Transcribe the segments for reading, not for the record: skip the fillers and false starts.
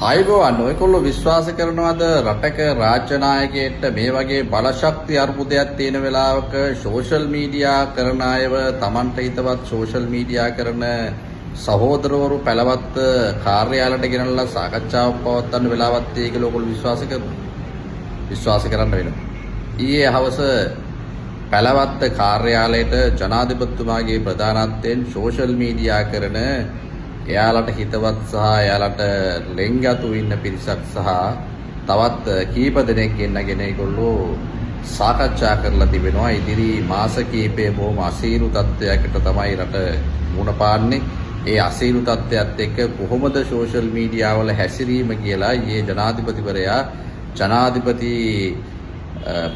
ආයුබෝවන්. ඔයගොල්ලෝ විශ්වාස කරනවද රටක රාජ්‍ය නායකයෙක්ට මේ වගේ බලශක්ති අර්බුදයක් තියෙන වෙලාවක සෝෂල් මීඩියා කරන අයව, තමන්ට හිතවත් සෝෂල් මීඩියා කරන සහෝදරවරු පැලවත්ත කාර්යාලයට ගෙනල්ලා සාකච්ඡාවක් පවත්වන්න වෙලාවක් තියෙයි කියලා ඔයගොල්ලෝ විශ්වාස කරනවද? විශ්වාස කරන්න වෙනවා. ඊයේ හවස පැලවත්ත කාර්යාලයට ජනාධිපතිතුමාගේ ප්‍රධානත්වයෙන් සෝෂල් මීඩියා කරන එයාලට හිතවත් සහ එයාලට ලෙන්ගතු ඉන්න පිරිසක් සහ තවත් කීප දෙනෙක් ගෙන්නගෙන ඒගොල්ලෝ සාකච්ඡා කරලා තිබෙනවා. ඉදිරි මාස කීපය බොහොම අසීරු තත්ත්වයකට තමයි රට මුහුණ පාන්නේ. ඒ අසීරු තත්ත්වයත් එක්ක කොහොමද සෝෂල් මීඩියා වල හැසිරීම කියලා ඊයේ ජනාධිපතිවරයා ජනාධිපති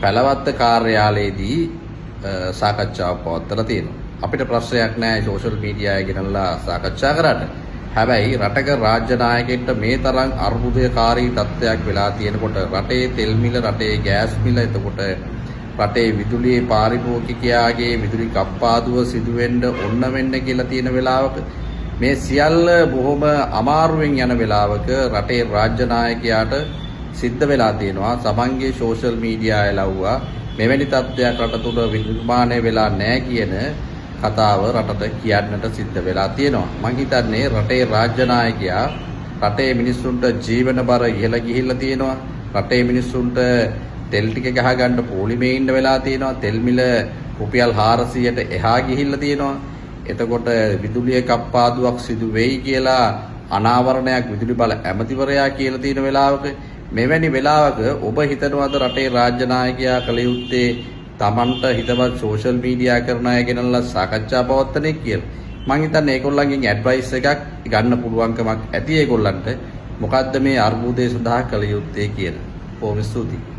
පැලවත්ත කාර්යාලයේදී සාකච්ඡාවක් පවත්වලා තියෙනවා. අපිට ප්‍රශ්නයක් නෑ සෝෂල් මීඩියා එක ගෙනල්ලා සාකච්ඡා කරන්න. හැබැයි රටක රාජ්‍ය නායකයෙක්ට මේ තරම් අර්බුදකාරී තත්ත්වයක් වෙලා තියෙනකොට, රටේ තෙල් මිල, රටේ ගෑස් මිල, එතකොට රටේ විදුලියේ පාරිභෝගිකයාගේ විදුලි කප්පාදුව සිදු වෙන්න ඔන්න වෙන්න කියලා තියෙන වෙලාවක, මේ සියල්ල බොහොම අමාරුවෙන් යන වෙලාවක රටේ රාජ්‍ය නායකයාට සිද්ධ වෙලා තියෙනවා තමන්ගේ සෝෂල් මීඩියා එලව්වා මෙවැනි තත්ත්වයක් රට තුළ නිර්මාණය වෙලා නැහැ කියන කතාව රටට කියන්නට සිද්ධ වෙලා තියෙනවා. මං හිතන්නේ රටේ රාජ්‍ය නායකයා, රටේ මිනිස්සුන්ට ජීවන බර ඉහළ ගිහිල්ලා තියෙනවා. රටේ මිනිස්සුන්ට තෙල් ටික ගහගන්න පොලිමේ ඉන්න වෙලා තියෙනවා. තෙල් මිල රුපියල් 400ට එහා ගිහිල්ලා තියෙනවා. එතකොට විදුලිය කප්පාදුවක් සිදු වෙයි කියලා අනාවරණයක් විදුලි බල ඇමතිවරයා කියලා තියෙන වෙලාවක, මෙවැනි වෙලාවක ඔබ හිතනවද රටේ රාජ්‍ය නායකයා කළ යුත්තේ තමන්ට හිතවත් සෝෂල් මීඩියා කරන අය ගෙනල්ලා සාකච්ඡා පවත්වන එක කියලා? මං හිතන්නේ ඒගොල්ලන්ගෙන් ඇඩ්වයිස් එකක් ගන්න පුළුවන්කමක් ඇති ඒගොල්ලන්ට, මොකද්ද මේ අර්බුදය සඳහා කළ යුත්තේ කියලා. බොහොම ස්තුතියි.